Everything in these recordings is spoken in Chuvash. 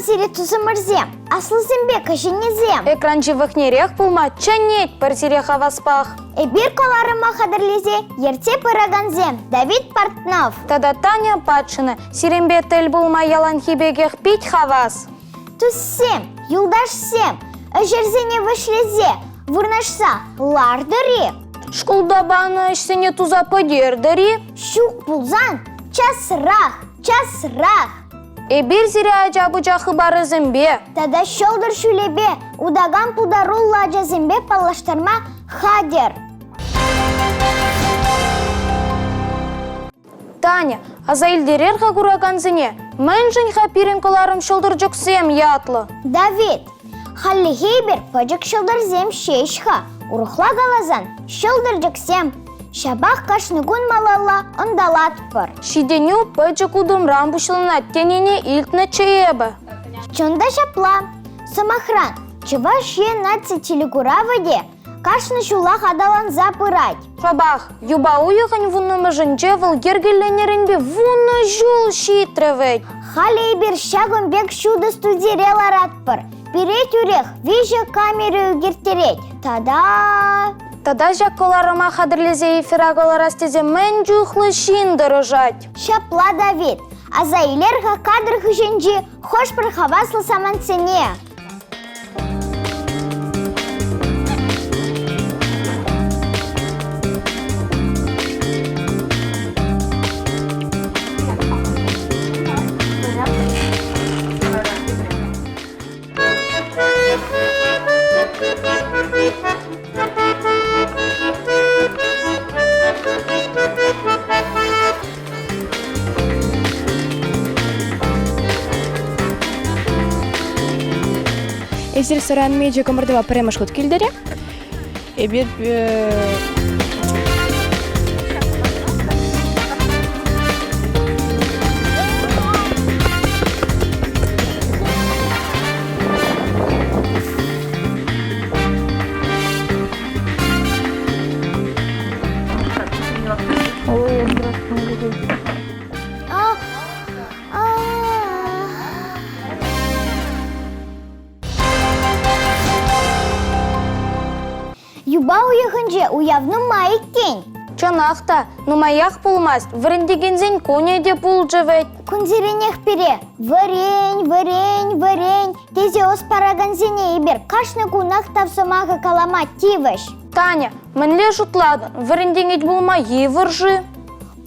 Салам сире, тусӑмӑрсем, аслисемпе кӗҫӗннисем. Экран ҫывӑхнерех пулма чӗнетпӗр сире хаваспах. Эпир кӑларӑма хатӗрлесе ертсе пыракансем Давид Портнов тата Таня Патшина сирӗнпе тӗл пулма яланхи пекех пит хавас. Туссем, юлташсем, ӗҫӗрсене вӗҫлесе вырнаҫса лартӑр-и? Шкулта панӑ ӗҫсене туса пӗтертӗр-и? Ҫук пулсан часрах, часрах! Эпир сире ача-пӑча хыпарӗсемпе тата ҫӑлтӑр ҫулӗпе утакан пултаруллӑ ачасемпе паллаштарма хатӗр. Таня, аса илтерер-ха куракансене, мӗншӗн-ха пирӗн кӑларӑм ҫӑлтӑрчӑксем ятлӑ? Давид, хальлӗхе эпир пӗчӗк ҫӑлтӑрсем ҫеҫ-ха. Урӑхла каласан, ҫӑлтӑрчӑксем. Ҫапах кашни кун малалла ӑнталатпӑр. Ҫитӗнӳ пӗчӗк утӑмран пуҫланать тенине илтнӗччӗ эпӗ. Чӑн та ҫапла. Сӑмахран, Чӑваш Ен наци телекуравӗ те кашни ҫулах аталанса пырать. Шӑпах юпа уйӑхӗн вуннӑмӗшӗнче вӑл йӗркеленнӗренпе вунӑ ҫул ҫитрӗ вӗт. Халӗ эпир ҫакӑн пек ҫутӑ студире ларатпӑр. Пире тӳрех виҫӗ камера ӳкерттерет. Тата... Тата ҫак кӑларӑма хатӗрлесе эфира кӑларас тесе мӗн чухлӗ ҫын тӑрӑшать. Ҫапла, Давид, аса илер-ха кадр хыҫӗнчи хӑш-пӗр хаваслӑ самантсене. Эсир сӑран мечӗк ӑмӑртӑва пӗрремӗш хут килтӗр-и? Эпир Юпа уйӑхӗнче уяв нумай иккен. Чӑнах та, нумаях пулмасть, вӗрентекенсен кунӗ те пулчӗ вӗт. Кунсеренех пире вӗрен, вӗрен, вӗрен тесе ӑс паракансене эпир кашни кунах тав сӑмахӗ калама тивӗҫ. Таня, мӗнле шутлатӑн, вӗрентекен пулма йывӑр-ши?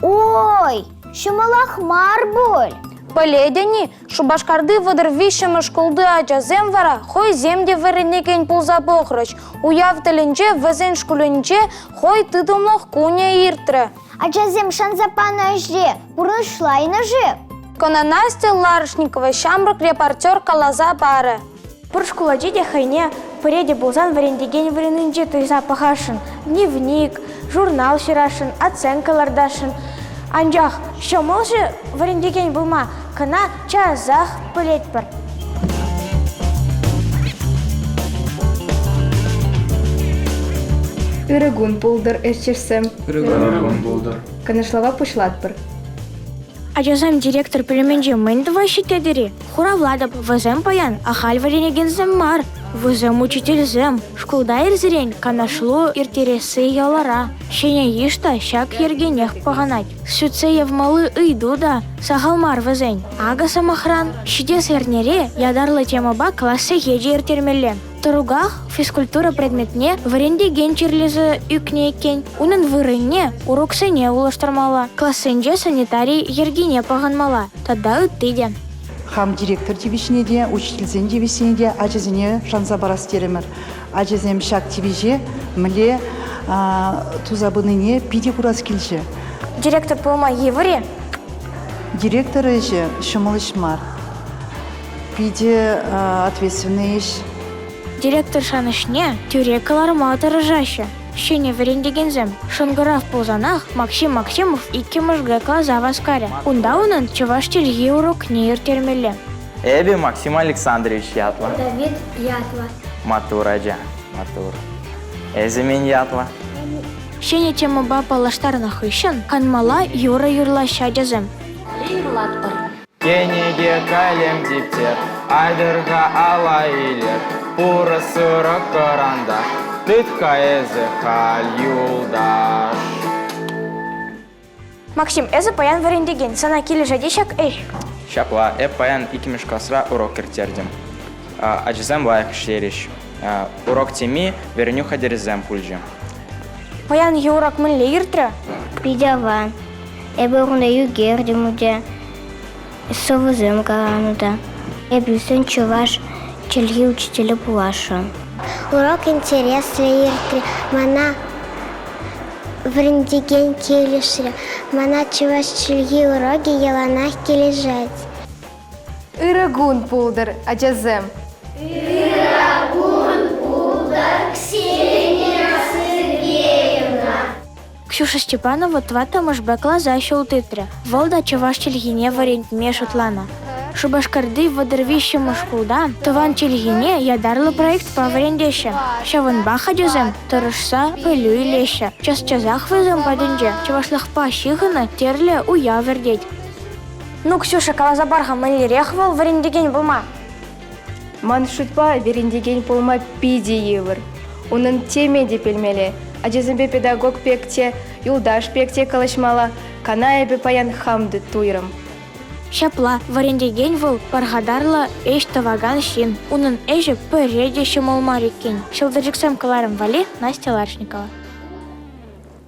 Ой, ҫӑмӑлах мар пуль. Пӗлетӗн-и, Шупашкарти 33-мӗш шкулти ачасем вара хӑйсем те вӗренекен пулса пӑхрӗҫ. Уяв тӗлӗнче вӗсен шкулӗнче хӑй тытӑмлӑх кунӗ иртрӗ. Ачасем шанса панӑ ӗҫре пурнӑҫлайнӑ-ши? Кӑна Настя Ларшникова ҫамрӑк репортер каласа парӗ. Пур шкул ачи те хӑйне пӗрре те пулсан вӗрентекен вырӑнӗнче туйса пӑхасшӑн, дневник, журнал ҫырасшӑн, оценка лартасшӑн. Анчах ҫӑмӑл-ши вӗрентекен пулма кӑна часах пӗлетпӗр. Ырӑ кун пултӑр, ӗҫчешсем. Ырӑ кун пултӑр. Канашлӑва пуҫлатпӑр. Ачасем директор пӳлӗмӗнче мӗн тӑваҫҫӗ тетӗр-и? Хуравлатӑп, вӗсем паян ахаль вӗренекенсем мар, вӗсем учительсем. Шкулта ирсерен канашлу ирттересси йӑлара. Ҫӗнӗ йыш та ҫак йӗркенех пӑхӑнать. Сӳтсе явмалли ыйту та сахал мар вӗсен. Акӑ, сӑмахран, ҫитес эрнере ятарлӑ темӑпа класс сехечӗ ирттермелле. Тӑруках физкультура предметне вӗрентекен чирлесе ӳкнӗ иккен. Унӑн вырӑнне уроксене улӑштармалла, классенче санитари йӗркине пӑхӑнмалла тата ытти те. Хам директор тивӗҫне те, учительсен тивӗҫне те ачасене шанса парас терӗмӗр. Ачасем ҫак тивӗҫе мӗнле туса пынине питӗ курас килчӗ. Директор пулма йывӑр-и? Директор ӗҫӗ ҫӑмӑл ӗҫ мар. Питӗ ответственный ӗҫ. Директор шанӑҫне тӳре кӑларма тӑрӑшаҫҫӗ ҫӗнӗ вӗрентекенсем. Шӑнкӑрав пулсанах Максим Максимов иккӗмӗш Г класа васкарӗ. Унта унӑн чӑваш чӗлхи урокне ирттермелле. Эпӗ Максим Александрович ятлӑ. Давид ятлӑ. Маттур ача, маттур. Эсӗ мӗн ятлӑ? Ҫӗнӗ темӑпа паллаштарнӑ хыҫҫӑн канмалла юрӑ юрлаҫҫӗ ачасем. Юрлатпӑр. Кӗнеке, калем, типтер. Айтӑр-ха ала илер, пурӑ сырӑ кӑранташ, тыт-ха эсӗ халь юлташ. Максим, эсӗ паян вӗрентекен. Сана килӗшет-и ҫак ӗҫ? Ҫапла, эп паян иккӗмӗш класра урок ирттертӗм. Ачасем лайӑх ӗҫлерӗҫ. Урок теми вӗренӳ хатӗрӗсем пулчӗ. Паянхи урок мӗнле иртрӗ? Питӗ аван. Эпӗ кунта ӳкертӗм те, сӑвӑсем каланӑ та. Эпӗ ӳссен чӑваш чӗлхи учителӗ пуласшӑн. Урок интереслӗ иртрӗ. Мана вӗрентекен килӗшрӗ. Мана чӑваш чӗлхи урокӗ яланах килӗшет. Ырӑ кун пултӑр, ачасем! Ырӑ кун пултӑр, Ксения Сергеевна! Ксюша Степанова тӑваттӑмӗш Б класа ҫул тытрӗ. Вӑл та чӑваш чӗлхине вӗрентме шутланӑ. Шупашкарти 33-мӗш шкулта тӑван чӗлхене ятарлӑ проектпа вӗрентеҫҫӗ. Ҫавӑнпах ачасем тӑрӑшса пӗлӳ илеҫҫӗ. Час-часах вӗсем патӗнче чӑвашлӑхпа ҫыхӑннӑ тӗрлӗ уяв иртет. Ну, Ксюша, каласа пар-ха, мӗнлерех вӑл вӗрентекен пулма? Ман шутпа, вӗрентекен пулма питӗ йывӑр. Унӑн теме те пӗлмелле. Ачасемпе педагог пек те, юлташ пек те калаҫмалла. Кана эпӗ паян хам та туйрӑм. Ҫапла, вӗрентекен вӑл пархатарлӑ ӗҫ тӑвакан ҫын. Унӑн ӗҫӗ пӗрре те ҫӑмӑл мар иккен. Ҫӑлтӑрчӑксем кӑларӑм валли Настя Ларшникова.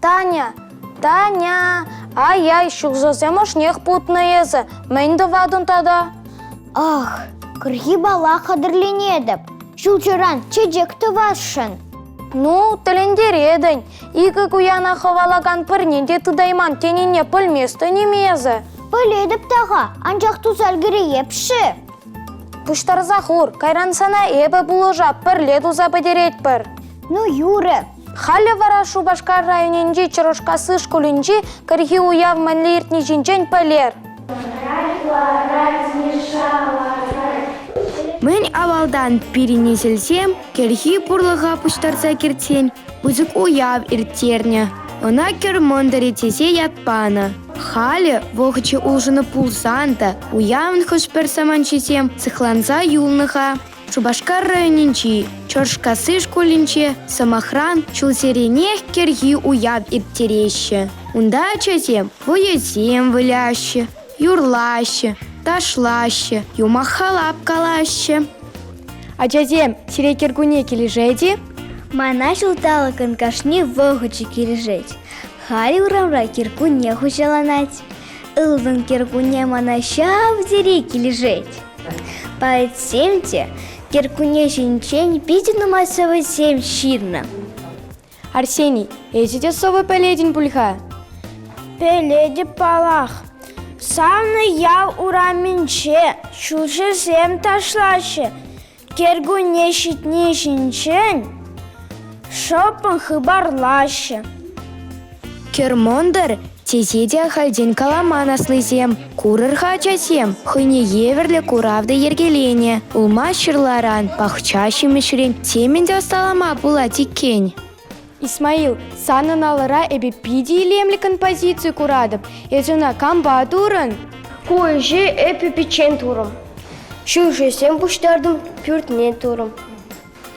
Таня, Таня, ай-яй, ҫулҫӑсем ӑшнех путнӑ эсӗ. Мӗн тӑватӑн тата? Ах, кӗрхи бала хатӗрленетӗп. Ҫулҫӑран чечек тӑвасшӑн. Ну, тӗлӗнтеретӗн. Икӗ куяна хӑвалакан пӗрне те тытайман тенине пӗлместӗн-им эсӗ? Пӗлетӗп та-ха, анчах туса ӗлкӗрейӗп-ши? Пуҫтарса хур, кайран сана эпӗ пулӑшап, пӗрле туса пӗтеретпӗр. Ну, юрӗ. Халӗ вара Шупашкар районӗнчи Чӑрӑшкасси шкулӗнчи кӗрхи уяв мӗнле иртни ҫинчен пӗлер. Мӗн авалтан пирӗн несӗлсем кӗрхи пурлӑха пуҫтарса кӗртсен пысӑк уяв ирттернӗ. Ӑна кӗр мӑнтӑрӗ тесе ят панӑ. Халӗ вӑхӑчӗ улшӑннӑ пулсан та уявӑн хӑш-пӗр саманчӗсем сыхланса юлнӑ-ха. Шупашкар районӗнчи Чӑршкасси шкулӗнче, сӑмахран, ҫулсеренех кӗрхи уяв ирттереҫҫӗ. Унта ачасем вӑйӑсем выляҫҫӗ, юрлаҫҫӗ, ташлаҫҫӗ, юмах-халап калаҫҫӗ. Ачасем, сире кӗркунне килӗшет-и? Мана ҫулталӑкӑн кашни вӑхӑчӗ килӗшет. Халь урамра кӗркунне хуҫаланать. Ылтӑн кӗркунне мана ҫав тери килӗшет. Поэтсем те кӗркунне ҫинчен питӗ нумай сӑвӑсем ҫырнӑ. Арсений, эсӗ те сӑвӑ пӗлетӗн пуль-ха? Пӗлетӗп паллах. Савнӑ ял урамӗнче ҫулҫӑсем ташлаҫҫӗ. Кӗркунне ҫитни ҫинчен шӑппӑн хыпарлаҫҫӗ. Кӗр мӑнтӑр тесе те ахальтен каламан аслисем. Курӑр-ха, ачасем, хӑйне евӗрлӗ курав та йӗркеленӗ. Улма-ҫырларан, пахча ҫимӗҫрен темӗн те ӑсталама пулать иккен. Исмаил, санӑн алӑра эпӗ питӗ илемлӗ композици куратӑп. Эсӗ ӑна кампа турӑн? Ку ӗҫе эпӗ пӗччен турӑм. Ҫӳҫесем пуҫтартӑм, пӳртне турӑм.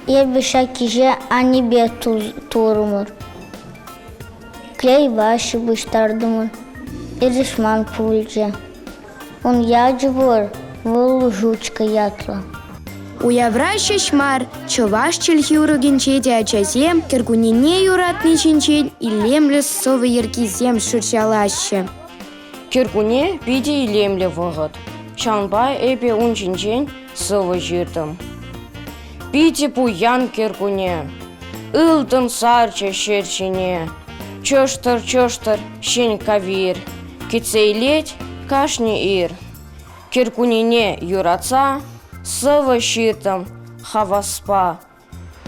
Эпӗ ҫак ӗҫе аннепе турӑмӑр. Клейпа ҫыпӑҫтартӑмӑр. Эрешман пулчӗ. Ун ячӗ пур, вӑл Жучка ятлӑ. Уявра ҫеҫ мар, чӑваш чӗлхи урокӗнче те ачасем кӗркуннене юратни ҫинчен илемлӗ сӑвӑ йӗркисем шӑрҫалаҫҫӗ. Кӗркунне питӗ илемлӗ вӑхӑт. Ҫавӑнпа эпӗ ун ҫинчен сӑвӑ ҫыртӑм. Питӗ пуян кӗркунне, ылтӑн сарчӗ ҫӗр ҫине. Чӑштӑр-чӑштӑр ҫӗн кавир кӗтсе илет кашни ир. Кӗркуннене юратса сӑвӑ ҫыртӑм хаваспа.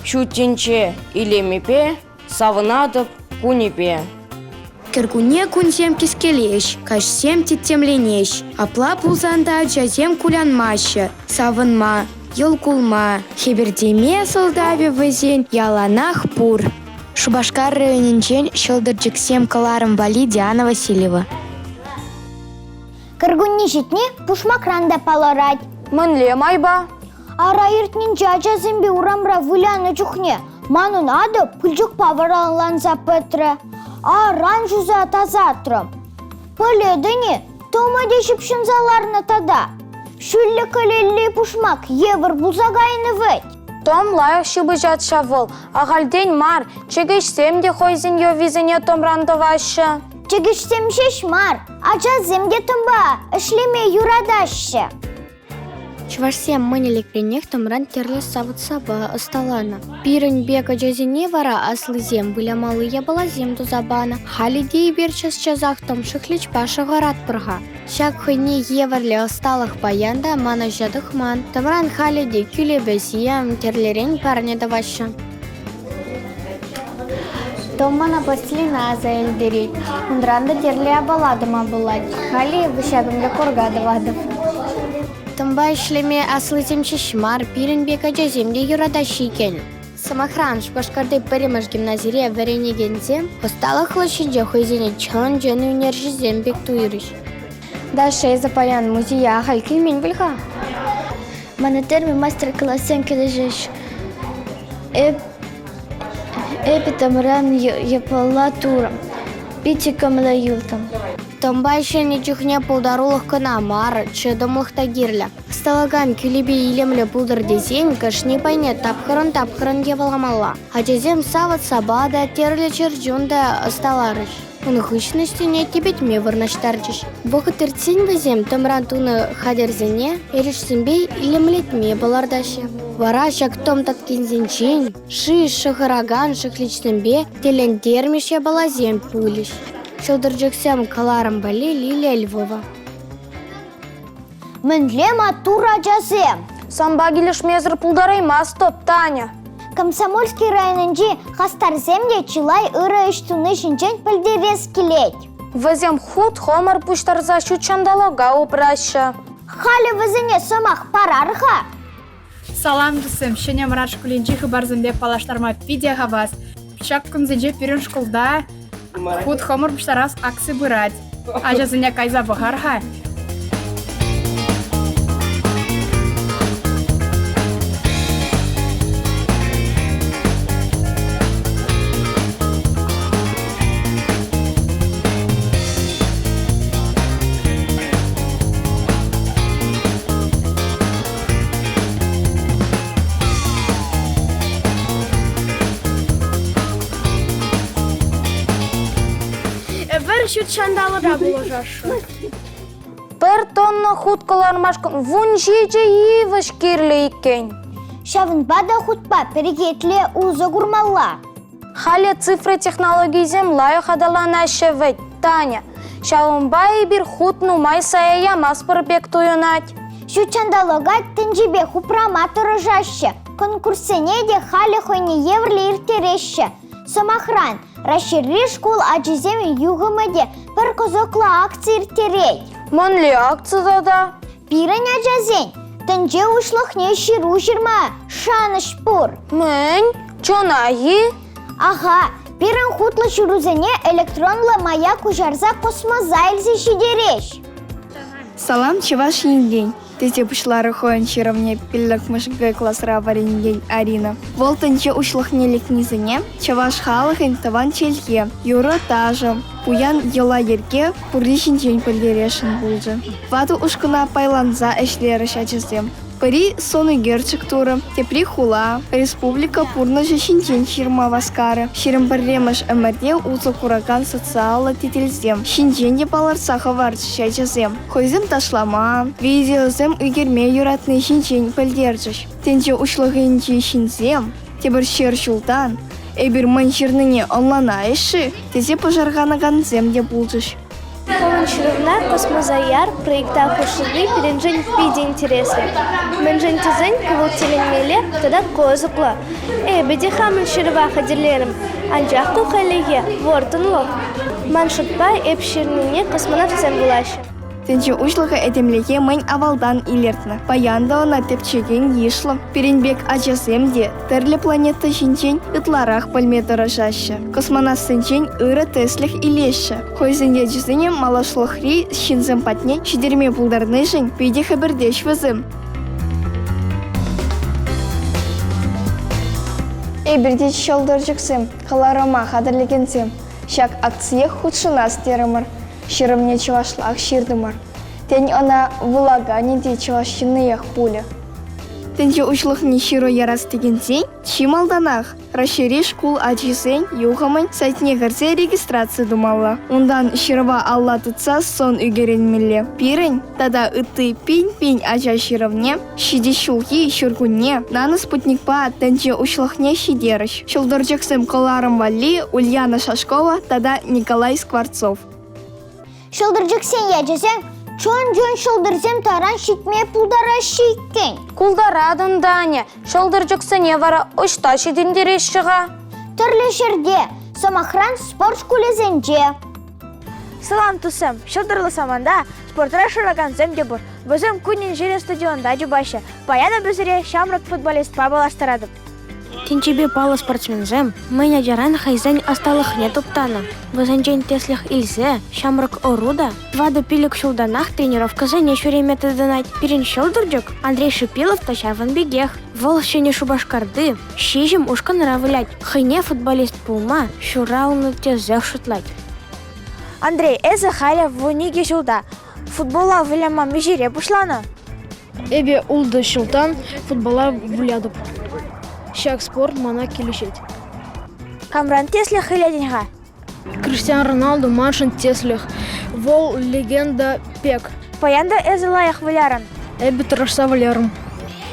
Ҫут тӗнче илемӗпе савӑнатӑп кунӗпе. Кӗркунне кунсем кӗскелеҫ, каҫсем тӗттӗмленеҫ. Апла пулсан та ачасем кулянмаҫҫӗ, савӑнма, йӑл кулма, хӗпӗртеме сӑлтавӗ вӗсен яланах пур. Шупашкар районӗнчен «Ҫӑлтӑрчӑксем» кӑларӑм валли Диана Васильева. Кӗркунне ҫитни пушмакран та палӑрать. Мӗнле майпа? Ара иртнинче ачасемпе урамра вылянӑ чухне манӑн атӑ пылчӑкпа вараланса пӗтрӗ. Аран ҫуса тасатрӑм. Пӗлетӗн-и, тӑмӗ те ҫыпҫӑнса ларнӑ тата. Ҫӳллӗ кӗлелли пушмак евӗр пулса кайнӑ вӗт. Тӑм лайӑх ҫыпӑҫать ҫав вӑл. Ахальтен мар, чӗкеҫсем те хӑйсен йӑвисене тӑмран тӑваҫҫӗ. Чӗкеҫсем ҫеҫ мар, ачасем те тӑмпа ӗҫлеме юратаҫҫӗ. Чӑвашсем мӗн ӗлӗкренех тӑмран тӗрлӗ савӑт-сапа ӑсталанӑ. Пирӗн пек ачасене вара аслисем вылямалли япаласем туса панӑ. Халӗ те эпир час-часах тӑм шӑхличпа шӑхӑратпӑр-ха. Ҫак хӑйне евӗрлӗ ӑсталӑх паян та манӑҫа тухман. Тӑмран халӗ те кӳлепесем, тӗрлӗрен парне тӑваҫҫӗ. Тӑм мана пластилина аса илтерет. Унран та тӗрлӗ япала тума пулать. Халӗ эпӗ ҫакӑн пек курка тӑватӑп. Тӑмпа ӗҫлеме аслисем ҫеҫ мар, пирӗн пек ачасем те юратаҫҫӗ иккен. Сӑмахран, Шупашкарти пӗрремӗш гимназире вӗренекенсем ӑсталӑх лаҫҫинче хӑйсене чӑн-чӑн ӳнерҫӗсем пек туйрӗҫ. Даша, эсӗ паян музее ахаль килмен пуль-ха? Мана тӗрлӗ мастер-классем килӗшӗҫ. Эпӗ тӑмран япала турӑм. Питӗ кӑмӑла юлтӑм. Тӑмпа ӗҫленӗ чухне пултарулӑх кӑна мар, чӑтӑмлӑх та кирлӗ. Ӑсталакан кӳлепе илемлӗ пултӑр тесен кашни пайне тапхӑрӑн-тапхӑрӑн яваламалла. Ачасем савӑт-сапа та, тӗрлӗ чӗрчун та ӑсталарӗҫ. Ун хыҫҫӑн ӗҫсене типӗтме вырнаҫтарчӗҫ. Вӑхӑт иртсен вӗсем тӑмран тунӑ хатӗрсене эрешсемпе илемлетме палӑртаҫҫӗ. Вара ҫак тӑм таткисенчен ши шӑхӑракан шӑхличсемпе тӗлӗнтермӗш япаласем пулӗҫ. Ҫӑлтӑрчӑксем кӑларӑм валли Лилия Львова. Мӗнле маттур ачасем! Санпа килӗшмесӗр пултараймастӑп, Таня. Комсомольски районӗнчи хастарсем те чылай ырӑ ӗҫ туни ҫинчен пӗлтерес килет. Вӗсем хут-хӑмӑр пуҫтарса ҫут ҫанталӑка упраҫҫӗ. Халӗ вӗсене сӑмах парар-ха. Салам, туссем! Ҫӗнӗ Мӑрат шкулӗнчи хыпарсемпе паллаштарма питӗ хавас. Ҫак кунсенче пирӗн шкулта хут-хӑмӑр пуҫтарас акци пырать. Ачасене кайса пӑхар-ха. Пӗр ҫут ҫанталӑка пулӑшасшӑн. Пӗр тонна хут кӑлармашкӑн 17 йывӑҫ кирлӗ иккен. Ҫавӑнпа та хутпа перекетлӗ усӑ курмалла. Халӗ цифра технологийӗсем лайӑх аталанаҫҫӗ вӗт, Таня. Ҫавӑнпа эпир хут нумай сая ямастпӑр пек туйӑнать. Ҫут ҫанталӑка тӗнчипех упрама тӑрӑшаҫҫӗ. Конкурссене те халӗ хӑйне евӗрлӗ ирттереҫҫӗ. Сӑмахран, Раҫҫейри шкул ачисен юхӑмӗ те пӗр кӑсӑклӑ акци ирттерет. Мӗнле акци тата? Пирӗн ачасен тӗнче уҫлӑхне ҫыру ҫырма шанӑҫ пур. Мӗн? Чӑнах-и? Аха, пирӗн хутлӑ ҫырусене электронлӑ мая куҫарса космоса илсе ҫитереҫ. Салам Чӑваш Енрен, тесе пуҫларӗ хӑйӗн ҫырӑвне пиллӗкмӗш Г класра вӗренекен Арина. Вӑл тӗнче уҫлӑхне лекнисене чӑваш халӑхӗн тӑван чӗлхе, юрӑ-ташӑ, пуян йӑла-йӗрке пурри ҫинчен пӗлтересшӗн пулчӗ. Ватӑ ушкӑна пайланса ӗҫлерӗҫ ачасем. Пӗри сӑн ӳкерчӗк турӗ, тепри хула, республика пурнӑҫӗ ҫинчен ҫырма васкарӗ. 21-мӗш ӗмӗрте усӑ куракан социаллӑ тетелсем ҫинчен те палӑртса хӑварчӗҫ ачасем. Хӑйсем ташлама, видеосем ӳкерме юратни ҫинчен пӗлтерчӗҫ. Тӗнче уҫлӑхӗнчи ҫынсем тепӗр ҫӗр ҫултан эпир мӗн ҫырнине ӑнланайӗҫ-ши тесе пӑшӑрханакансем те пулчӗҫ. Хӑвӑн ҫырӑвна космоса яр проекта хутшӑнни пирӗншӗн питӗ интереслӗ. Мӗншӗн тесен ку вӑл тӗлӗнмелле тата кӑсӑклӑ. Эпӗ те хамӑн ҫырӑва хатӗрлерӗм, анчах ку хальлӗхе вӑрттӑнлӑх. Ман шутпа, эп ҫырнине космонавтсем вулаҫҫӗ. Тӗнче уҫлӑхӗ этемлӗхе мӗн авалтан илӗртнӗ. Паян та ӑна тӗпчекен йышлӑ. Пирӗн пек ачасем те тӗрлӗ планета ҫинчен ытларах пӗлме тӑрӑшаҫҫӗ. Космонавтсенчен ырӑ тӗслӗх илеҫҫӗ. Хӑйсен ячӗсене малашлӑхри ҫынсем патне ҫитерме пултарнишӗн питӗ хӗпӗртеҫ вӗсем. Эпир те ҫӑлтӑрчӑксем кӑларӑма хатӗрлекенсем ҫак акцие хутшӑнас терӗмӗр, ҫырӑвне чӑвашлах ҫыртӑмӑр. Тен, ӑна вулаканӗ те чӑваш ҫынниех пулӗ. Тӗнче уҫлӑхне ҫыру ярас текенсен чи малтанах Раҫҫейри шкул ачисен юхӑмӗн сайтне кӗрсе регистраци тумалла. Унтан ҫырӑва алла тытса сӑн ӳкерӗнмелле. Пирӗн тата ытти пин-пин ача ҫырӑвне ҫитес ҫулхи ҫуркунне наноспутникпа тӗнче уҫлӑхне ҫитерӗҫ. Ҫӑлтӑрчӑксем кӑларӑм валли Ульяна Шашкова тата Николай Скворцов. Ҫӑлтӑрчӑксен ячӗсем чӑн-чӑн ҫӑлтӑрсем таран ҫитме пултараҫҫӗ иккен. Култаратӑн, Таня. Ҫӑлтӑрчӑксене вара ӑҫта ҫитӗнтереҫҫӗ-ха? Тӗрлӗ ҫӗрте, сӑмахран, спорт шкулӗсенче. Салам, туссем! Ҫӑлтӑрлӑ саманта спортра шыракансем те пур. Вӗсем кунӗн-ҫӗрӗн стадионта чупаҫҫӗ. Паян эпӗ сире ҫамрӑк футболистпа паллаштаратӑп. Тӗнчипе паллӑ спортсменсем мӗн ачаран хӑйсен ӑсталӑхне туптанӑ. Вӗсенчен тӗслӗх илсе ҫамрӑк ӑру та тӑватӑ-пилӗк ҫултанах тренировкӑсене ҫӳреме тытӑнать. Пирӗн ҫӑлтӑрчӑк Андрей Шипилов та ҫавӑн пекех. Вӑл Ҫӗнӗ Шупашкарти Ҫиҫӗм ушкӑнра вылять. Хӑйне футболист пулма ҫуралнӑ тесех шутлать. Андрей, эсӗ халӗ 12 ҫулта. Футбола выляма миҫере пуҫланӑ? Эпӗ ултӑ ҫултан футбола вылятӑп. Ҫак спорт мана килӗшет. Камран тӗслӗх илетӗн-ха? Криштиану Роналду маншӑн тӗслӗх. Вӑл легенда пек. Паян та эсӗ лайӑх вылярӑн. Эпӗ тӑрӑшса вылярӑм.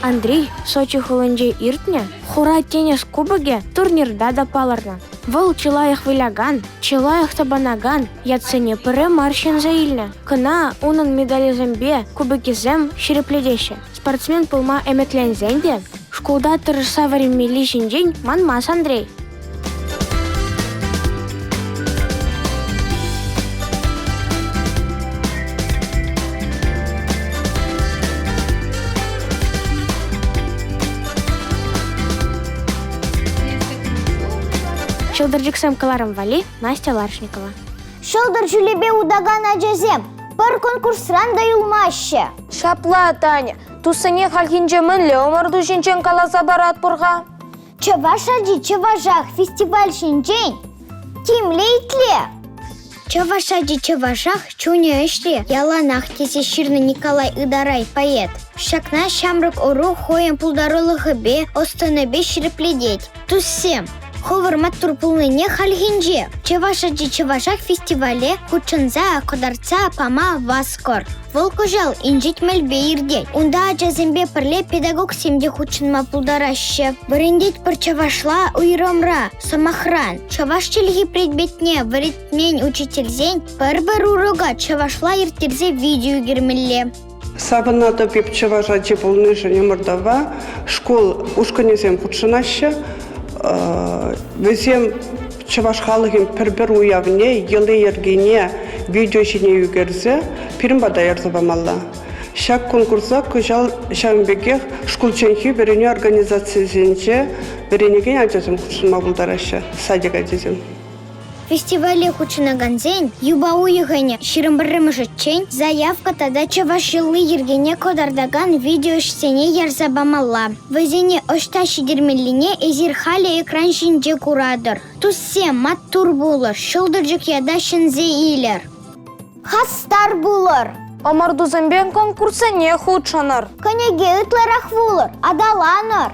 Андрей Сочи хулинче иртнӗ Хура тинӗс кубокӗ турнирта та палӑрнӑ. Вӑл чи лайӑх вылякан, чи лайӑх тапӑнакан ятсене пӗрре мар ҫӗнсе илнӗ. Кӑна унӑн медалӗсемпе кубокӗсем ҫирӗплетеҫҫӗ. Спортсмен пулма ӗмӗтленсен те шкулта тӑрӑшса вӗренмелли ҫинчен манмасть Андрей. Ҫӑлтӑрчӑксем кӑларӑм валли Настя Ларшникова. Ҫӑлтӑр ҫулӗпе утакан ачасем пӗр конкурсран та юлмаҫҫӗ. Ҫапла, Таня, туссене хальхинче мӗнле ӑмӑрту ҫинчен каласа паратпӑр-ха? Чӑваш ачи чӑвашах фестиваль ҫинчен тимлӗ итле. Чӑваш ачи чӑвашах чунӗ ӗҫре яланах тесе ҫырнӑ Николай Ыдарай поэт. Ҫакна ҫамрӑк ӑру хӑйӗн пултарулӑхӗпе, ӑс-тӑнӗпе ҫирӗплетет. Туссем, хӑвӑр маттур пулнине хальхинче Чӑваш ачи чӑвашах фестивале хутшӑнса кӑтартса пама васкӑр. Вӑл кӑҫал инҫет мелпе иртет. Унта ачасемпе пӗрле педагогсем те хутшӑнма пултараҫҫӗ. Вӗрентетпӗр чӑвашла уйрӑмра. Сӑмахран, чӑваш чӗлхи предметне вӗрентмен учительсен пӗр-пӗр урока чӑвашла ирттерсе видео ӳкермелле. Савӑнатӑп эп чӑваш ачи пулнишӗн ӑмӑртӑва шкул ушкӑнӗсем хутшӑнаҫҫӗ. Вӗсем чӑваш халӑхӗн пӗр-пӗр уявне, йӑли-йӗркине видео ҫине ӳкерсе пирӗн пата ярса памалла. Ҫак конкурса кӑҫал ҫавӑн пекех шкулчченхи вӗренӳ организацийӗсенче вӗренекен ачасем хутшӑнма пултараҫҫӗ, садик ачисем. Фестивале хутшӑнакансен юпа уйӑхӗн 21-мӗшӗччен заявка тата чӑваш йӑли-йӗркине кӑтартакан видеоӗҫсене ярса памалла. Вӗсене ӑҫта ҫитермеллине эсир халӗ экран ҫинче куратӑр. Туссем, маттур пулӑр, ҫӑлтӑрчӑк ята ҫӗнсе илӗр. Хастар пулӑр! Ӑмӑртусемпе конкурссене хутшӑнӑр. Кӗнеке ытларах вулӑр, аталанӑр.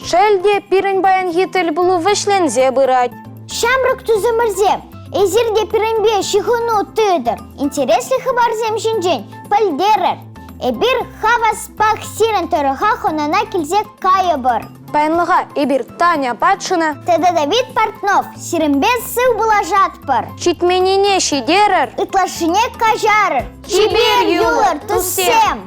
Шел те, пирӗн паянхи тӗлпулу вӗҫленсе пырать. Ҫамрӑк тусӑмӑрсем, эсир те пирӗнпе ҫыхӑну тытӑр, интереслӗ хыпарсем ҫинчен пӗлтерӗр. Эпир хаваспах сирӗн тӑрӑха хӑнана килсе кайӑпӑр. Паянлӑха эпир Таня Патшина тата Давид Портнов сирӗнпе сыв пулашатпӑр. Ҫитменнине ҫитерӗр, ытлашшине каҫарӑр. Чипер юлӑр, туссем!